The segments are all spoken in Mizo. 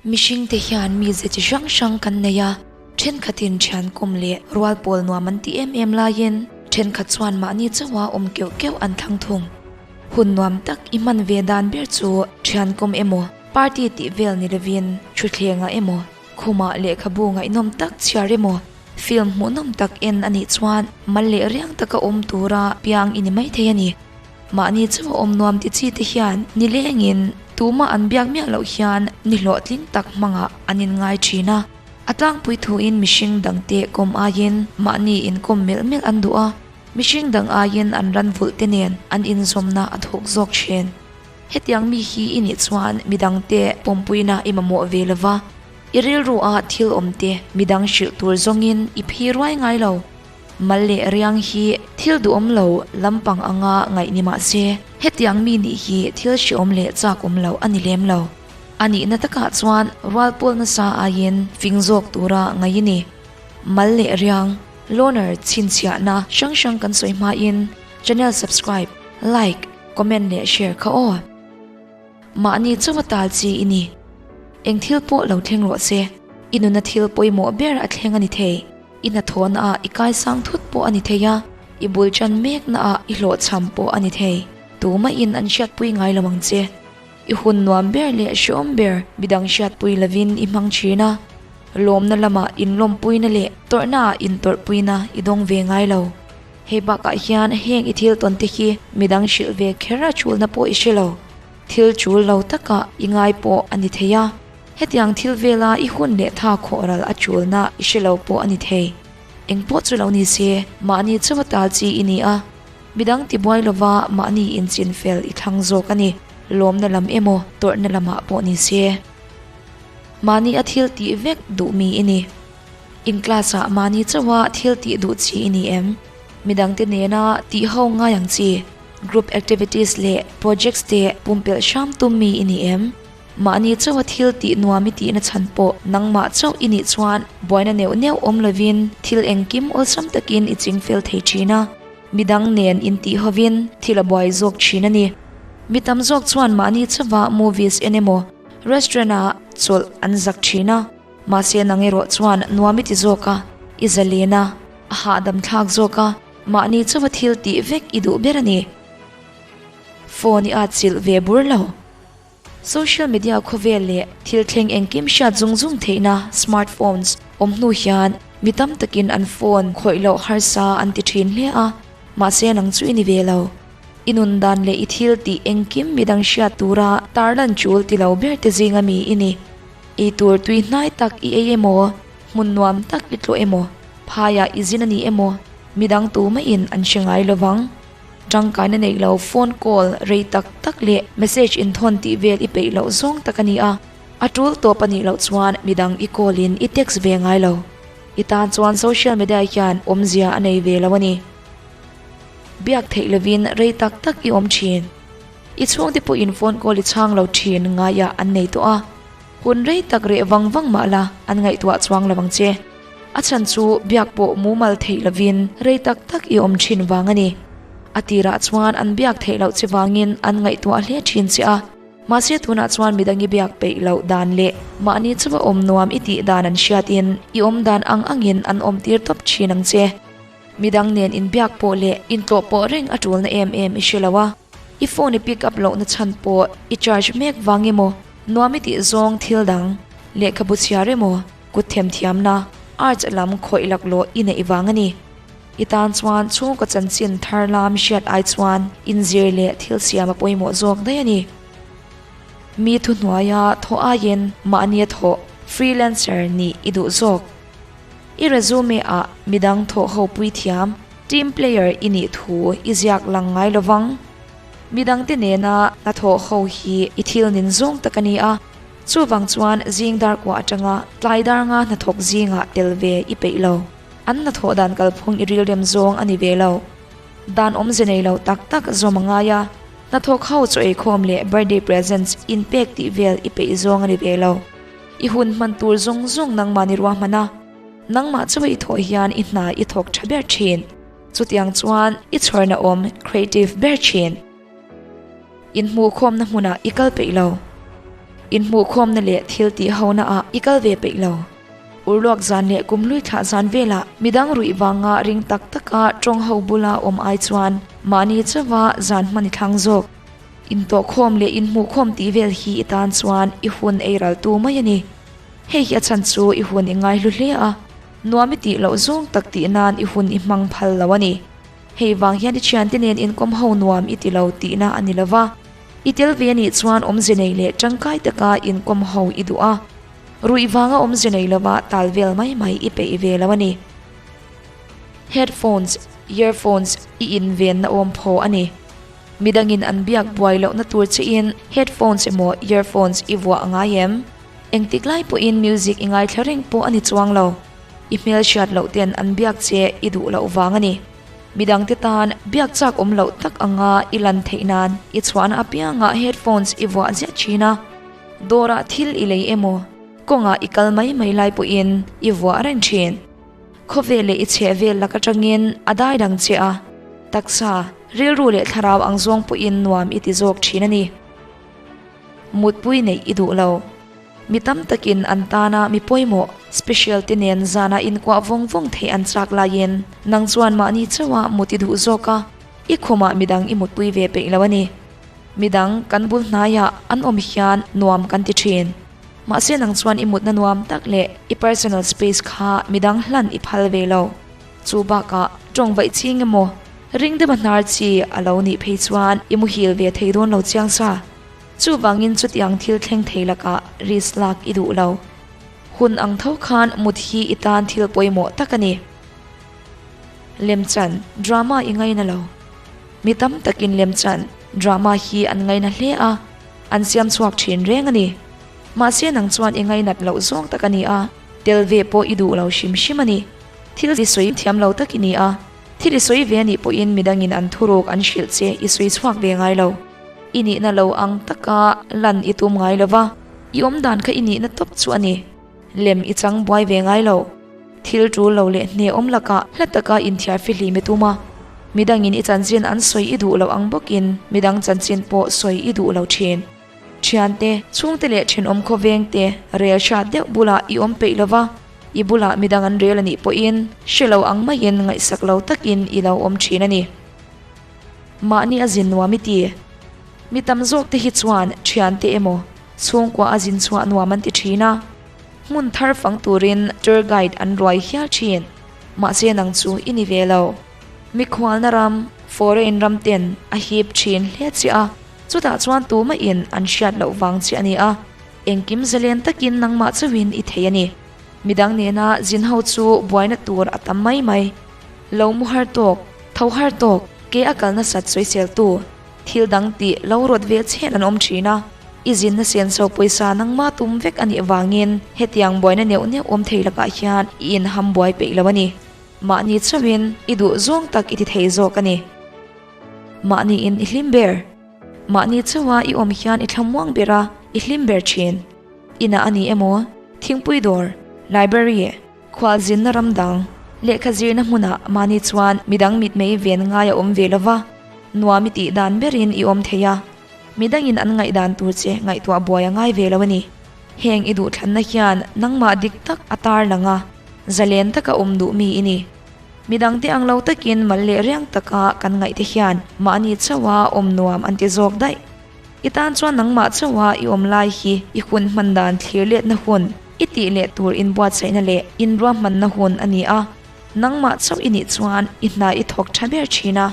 Mihringte hian mize chi hrang hrang kan nei a, thenkhatin thian kawm leh rual pawl nuam an ti em em laiin thenkhat chuan mahni chauha awm keuh keuh an thlang thung. Hun nuam tak i hman ve dan ber chu thian kawm emaw, party tih vel ni lovin thutthlengah emaw, khumah lehkhabu ngaihnawm tak chhiar emaw, film hmuhnawm tak en a nih chuan mal leh riang taka awm tura piang i ni maithei a ni. Mahni chu awm nuam ti chi te hian nilengin tumah an biak miah loh hian ni hlawhtling tak hmangah an inngai thin a. A tlangpui thuin mihring dangte kawm aiin mahni inkawm melh melh an duh a, mihring dang aiin an ran vulh te nen an inzawmna a thawk zawk thin. Hetiang mi hi i nih chuan midangte pawmpuina i mamawh ve lo va, i rilru a thil awmte midang hrilh tur zawngin i phi ruai ngai lo. Mal leh riang hi thil duhawm lo lampang anga ngaih ni mah se, hetiang mi nih hi thil hreawm leh chak awm lo a ni lem lo. A nihna takah chuan rual pawl nasa aiin fing zawk tura ngaih a ni. Mal leh riang, loner chhinchhiahna hrang hrang kan sawi hmain channel subscribe, like, comment leh share kha aw. Mahni chauha tal chi i ni. Eng thil pawh lo thleng rawh se, i nuna thil pawimawh ber a thleng a ni thei. I hnathawhna ah i kaisang thut pawh a ni thei a, i bul tan mekna ah i hlawhchham pawh a ni thei. Tumahin an hriatpui ngai lo ang che. I hun nuam ber leh hreawm ber midang hriatpui lovin i hmang thin a, lawmna lamah inlawmpuina leh tawrhna ah intawrhpuina i dawng ve ngai lo. Hei bakah hian heng i thil tawn te hi midang hrilh ve kher a chulna pawh i hre lo. Thil chul lo takah i ngai pawh a ni thei a. Hetiang thil vela i hun leh tha khawh ral a chulna i hre lo pawh a ni thei. Eng pawh chu lo ni se, mahni chauha tal chi i ni a. Midang tibuai lova mahni inchin fel i thlang zawk a ni. Lawmna lam emaw tawrhna lamah pawh ni se. Mahni a thil tih vek duh mi i ni. In class ah mahni chauha thil tih duh chi i ni em? Midangte nena tih ho ngai ang chi, group activities leh projects te pumpelh hram tum mi i ni em? Mahni chauha thil tih nuam i tihna chhan pawh nangmah chauh i nih chuan buaina neuh neuh awm lovin thil engkim awlsam takin i ching fel thei thin a, midang nen intih hovin thil a buai zawk thin a ni. Mi tam zawk chuan mahni chauha movies en emaw restaurant ah chawlh an zak thin a, mahse nang erawh chuan nuam i ti zawk a, i zalen a, a hahdam thlak zawk a, mahni chauha thil tih vek i duh ber a ni. Phone i atchilh ve bur lo. Social media khawvel leh thil thleng engkim hriat zung zung theihna smartphones awm hnu hian mi tam takin an phone khawih loh harsa an ti thin hle a, mahse nang chu i ni ve lo. I nun dan leh i thil tih engkim midang hriat tura tarlan chul ti lo ber te zinga mi i ni. Ei tur tui hnai tak i ei emaw, hmun nuam tak i tlawh emaw, phaiah i zin a ni emaw, midang tumaiin an hre ngai lovang. Tangkaina neih lo phone call rei tak tak leh message inthawn tih vel i peih loh zawng tak a ni a, a tul tawp a nih loh chuan midang i call in i text ve ngai lo. I tan chuan social media hian awmzia a nei ve lo a ni. Biak theih lovin rei tak tak i awm thin. I chhungte pawhin phone call i chhang lo thin ngaiah an nei tawh a. Hun rei tak reh vang vang mah la an ngaihtuah chuang lo ang che. A chhan chu biak pawh mumal theih lovin rei tak tak i awm thin vang a ni. A tirah chuan an biak theih loh che vangin an ngaihtuah hle thin che a, mahse tunah chuan midang i biak peih loh dan leh mahni chauha awm nuam i tih dan an hriatin i awm dan ang angin an awm tir tawp thin ang che. Midang nen inbiak pawh leh intlawh pawh reng a tulna em em i hre lo a. I phone i pick up lohna chhan pawh i charge mek vang emaw, nuam i tih zawng thil dang, lehkhabu chhiar emaw, kut themthiamna, arts lam khawih laklawh i neih vang a ni. I tan chuan chhungkaw chanchin thar lam hriat ai chuan inzir leh thil siam a pawimawh zawk daih a ni. Mi thuhnuaia thawh aiin mahnia thawh, freelancer, nih i duh zawk. I resume ah midang thawh ho pui thiam, team player i nih thu i ziak lang ngai lo vang. Midangte nena hnathawh ho hi i thil nin zawng tak a ni a, chuvang chuan zing dar kuah atanga tlai dar nga hnathawk zingah tel ve i peih lo. An hnathawh dan kalphung i rilrem zawng a ni ve lo. Dan awmze nei lo tak tak zawm a ngai a, hnathawk ho chaw eikhawm leh birthday presents inpek tih vel i peih zawng a ni ve lo. I hun hman tur zawng zawng nangmah ni ruahman a, nangmah chauh i thawh hian i hna i thawk tha ber thin. Chutiang chuan i chhawrna awm creative ber thin. Inhmuhkhawmna hmunah i kal peih lo. Inhmuhkhawmna leh thil tih hona ah i kal ve peih lo. Urluak zan leh kumhlui thlah zan velah midang ruih vanga ring tak taka tawng ho bula awm ai chuan mahni chauha zan hman i thlang zawk. Intawhkhawm leh inhmuhkhawm tih vel hi i tan chuan i hun ei ral tu mai a ni. Hei hi a chhan chu i hun i ngaihlu hle a, nuam i tih loh zawng tak tih nan i hun i hmang phal lo a ni. Hei vang hian i thiante nen inkawm ho nuam i ti lo tihna a ni lo va, i tel ve anih chuan awmze nei leh tangkai taka inkawm ho i duh a, ruih vanga awmze nei lova tal vel mai mai i peih ve lo a ni. Headphones, earphones i invenna awm phaw a ni. Midangin an biak buai lohna tur chiin headphones emaw earphones i vuah a ngai em? Engtik lai pawhin music i ngaithla reng pawh a ni chuang lo. I hmelhriat loh ten an biak che i duh loh vang a ni. Midangte tan biak chak awm loh tak anga i lan theih nan i chhuahna apiangah headphones i vuah ziah thin a. Dawrah thil i lei emaw, kawngah i kal mai mai lai pawhin i vuah reng thin. Khawvel leh i chheh vel lak atangin a dai dang che a, taksa, rilru leh thlarau ang zawng pawhin nuam i ti zawk thin a ni. Mutpui neih i duh lo. Mi tam takin an tana mi pawimawh, special te nen zana inkuah vawng vawng theih an chak laiin nang chuan mahni chauha mut i duh zawk a, i khumah midang i mutpui ve peih lo a ni. Midang kan bul hnaiah an awm hian nuam kan ti thin. Mahse nang chuan i mutna nuam tak leh i personal space kha midang hlan i phal ve lo. Chu bakah tawng vaih ching emaw ring deuha hnar chi a lo nih phei chuan i muhil ve thei dawn lo chiang sa. Chuvangin chutiang thil thleng thei lakah risk lak i duh lo. Hun ang tho khan mut hi i tan thil pawimawh tak a ni. Lemchan, drama i ngaina lo. Mi tam takin lemchan, drama hi an ngaina hle a, an siam chhuak thin reng a ni. Mahse nang chuan i ngainat loh zawng tak a ni a, tel ve pawh i duh lo hrim hrim a ni. Thil i sawi thiam lo tak i ni a, thil i sawi ve a nih pawhin midangin an thuruk an hrilh che i sawi chhuak ve ngai lo. I nihna lo ang taka lan i tum ngai lo va, i awmdan kha i nihna tawp chu a ni. Lem i chang buai ve ngai lo. Thil tul lo leh hne awm lakah hla taka inthiar fihlim i tum a. Midangin i chanchin an sawi i duh loh ang bawkin midang chanchin pawh sawi i duh lo thin. Thiante, chhungte leh thenawm khawvengte rel hrat deuh bulah i awm peih lo va, i bulah midang an rel a nih pawhin hre lo ang maiin ngaihsak lo takin i lo awm thin a ni. Mahni a zin nuam i ti. Mi tam zawk te hi chuan thiante emaw chhungkua a zin chhuah nuam an ti thin a, hmun thar fang turin tour guide an ruai hial thin. Mahse nang chu i ni ve lo. Mikhualna ram, foreign ram ten a hip thin hle che a, chutah chuan tumahin an hriat loh vang che a ni a, engkim zalen takin nangmah chauhin i thei a ni. Midang nena zin ho chu buaina tur a tam mai mai. Lo mu har tawk, tho har tawk, ke a kal nasat sawiseltu, thil dang tih lo rawt ve chhen an awm thin a. I zinna senso pawisa nangma tum vek a nih vangin hetiang buaina neuh neuh awm thei lakah hian i inham buai peih lo a ni. Mahni chauhin i duh zawng tak i ti thei zawk a ni. Mahniin i hlim ber. Mahni chauha i awm hian i thlamuang ber a, i hlim ber thin. Inah a ni emaw, thingpui dawr, library, Khualzinna ram dang, lehkha zirna hmunah mahni chuan midang mitmei ven ngai a awm ve lo va, nuam i tih dan berin i awm thei a, midangin an ngaihdan tur che ngaihtuah buai a ngai ve lo a ni. Heng i duhthlanna hian nangmah dik tak a tar lang a, zalen taka awm duh mi i ni. Midangte ang lo takin mal leh riang taka kan ngaihte hian mahni chauha awm nuam an ti zawk daih. I tan chuan nangmah chauha i awm lai hi i hun hman dan thlir letna hun, i tih leh tur inbuatsaihna leh inruahmanna hun a ni a. Nangmah chauh i nih chuan i hna i thawk tha ber thin a,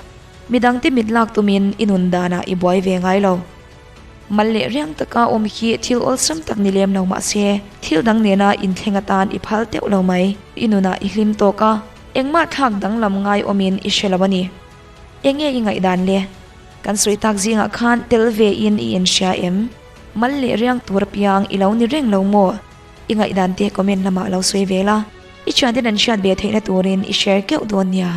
midangte mit lak tumin i nun danah i buai ve ngai lo. Mal leh riang taka awm hi thil awlsam tak ni lem lo mah se, thil dang nena inthleng atan i phal teuh lo mai. I nunah i hlim tawk a, engmah thlak danglam ngai awmin i hre lo a ni. Enge i ngaihdan le? Kan sawi tak zingah khan tel ve in i inhria em? Mal leh riang tur apiang i lo ni reng lo maw? I ngaihdan te comment lamah lo sawi ve la, i thianten an hriat ve theihna turin i share keuh dawn nia.